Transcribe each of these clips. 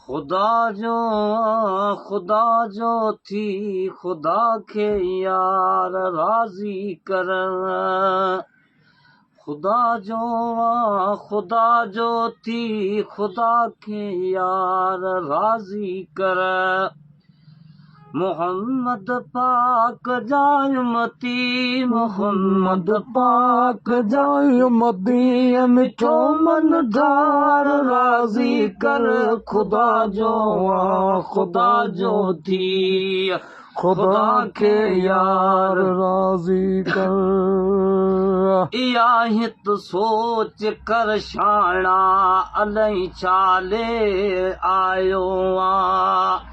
خدا جو آ خدا جو ٿي خدا کي يار راضي ڪر خدا جو آ خدا جو ٿي خدا کي يار راضي ڪر محمد پاڪ جا امتي محمد پاڪ جا امتي مٺو من ڌار راضي ڪر خدا جو آ خدا جو ٿي خدا کي يار راضي ڪر. اها هت سوچ ڪر شاڻا الائي ڇا لي آيو آن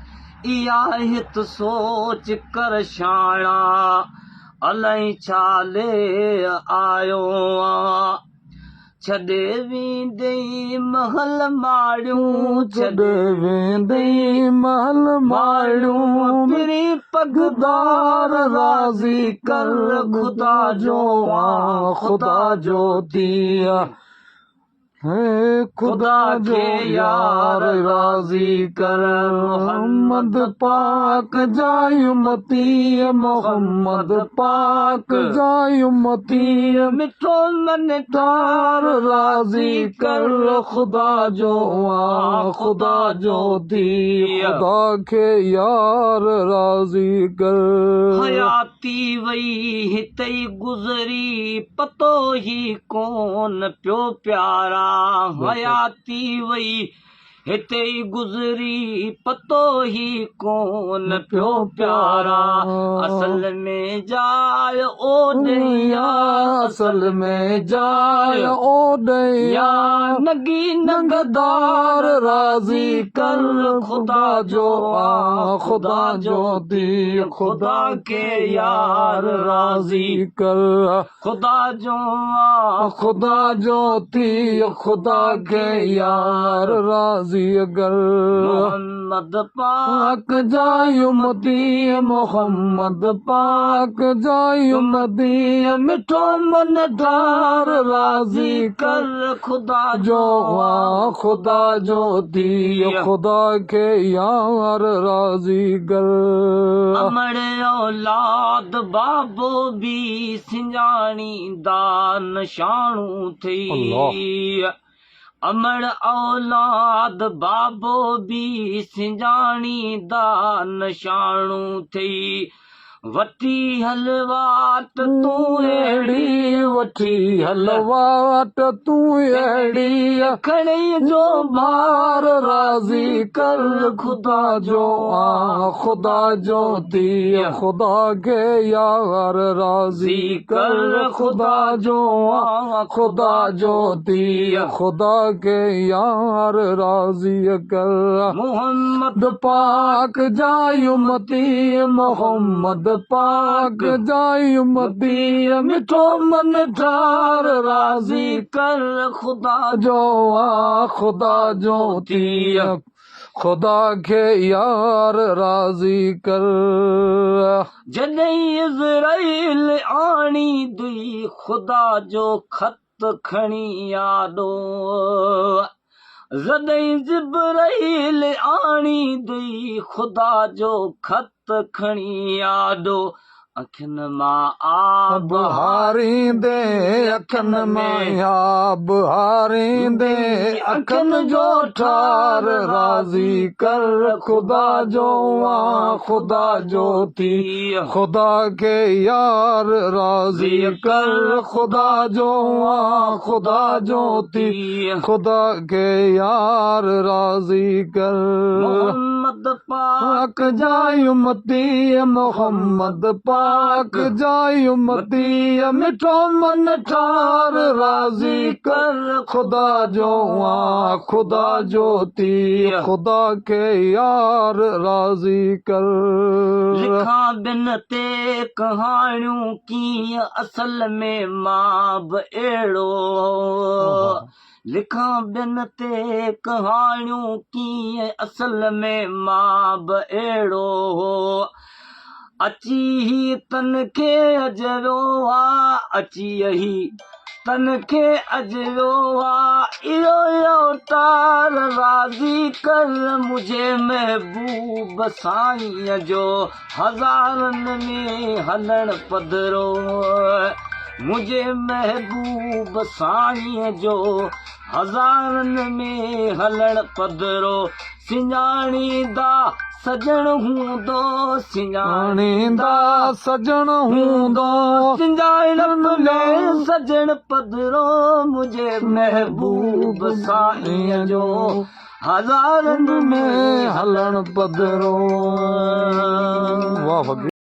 اها هت سوچ ڪر شاڻا الائي ڇا لي آيو آن ڇڏي ويندين محل ماڙيون ڇڏي ويندين محل ماڙيون پرين پڳدار راضي ڪر خدا جو آن خدا جو ٿي خدا کي يار راضي ڪر محمد پاڪ جا امتي محمد پاڪ جا امتي مٺو من ٺار راضي ڪر خدا جو آ خدا جو ٿي خدا کي يار راضي ڪر. حياتي وئي هتي ئي گذري پتو ئي ڪون پيو پيارا حياتي وئي هتي ئي گذري پتو ئي ڪون پيو پيارا اصل ۾ جاء اوڏيا اصل ۾ جاء اوڏيا نگي ننگدار راضي ڪر خدا جو آ خدا جو ٿي خدا کي يار راضي ڪر خدا جو آ خدا جو ٿي خدا کي يار راضي ڪر محمد پاڪ جا امتي محمد پاڪ جا امتي مٺو من ٺار راضي ڪر خدا جو آ خدا جو ٿي خدا کي يار راضي ڪر. امڙ اولاد بابو به سڃاڻيندا نشاڻو ٿئي امڙ اولاد بابو به سڃاڻيندا نشاڻو ٿئي وٺي هل واٽ تون اهڙي. وٺي هل واٽ تون اهڙي. کڻي جو ڀار راضي ڪر خدا جو آ خدا جو ٿي خدا کي يار راضي ڪر خدا جو آ خدا جو ٿي خدا کي يار راضي ڪر. محمد پاڪ جا امتي محمد پاڪ جا امتي مٺو من ٺار راضي ڪر خدا جو آ خدا جو ٿي خدا کي يار راضي ڪر. جڏهن عزرائيل آڻيندئي خدا جو خط کڻي آڏو جڏهن جبرائيل آڻيندئي خدا جو خط کڻي آڏو اکين مان آب هاريندي اکين مان آب هاريندي اکين جو ٺار راضي ڪر خدا جو آن خدا جو ٿي خدا کي يار راضي ڪر خدا جو آن خدا جو ٿي خدا کي يار راضي ڪر. محمد پاڪ جا امتي محمد پاڪ جا امتي مٺو من ٺار راضي ڪر خدا جو آ خدا جو ٿي خدا کي يار راضي ڪر. لکان ٻن تي ڪهاڻيون ڪيئن اصل ۾ مان به اهڙو. لکان ٻين تي ڪهاڻيون ڪيئن اصل ۾ مان به اهڙو هو اچي هي تن کي اجرو آ اچي هي تن کي اجرو آ اهو اوتار راضي ڪر منهنجي محبوب سائينء جو هزارن ۾ هلڻ پڌرو منهنجي محبوب سائينء جو هزارن ۾ هلڻ پڌرو سڃاڻيندا سڄڻ هوندو سڃاڻيندا سڄڻ هوندو سڃاڻپ ۾ سڄڻ پڌرو منهنجي محبوب سائينء جو هزارن ۾ هلڻ پڌرو. واھ.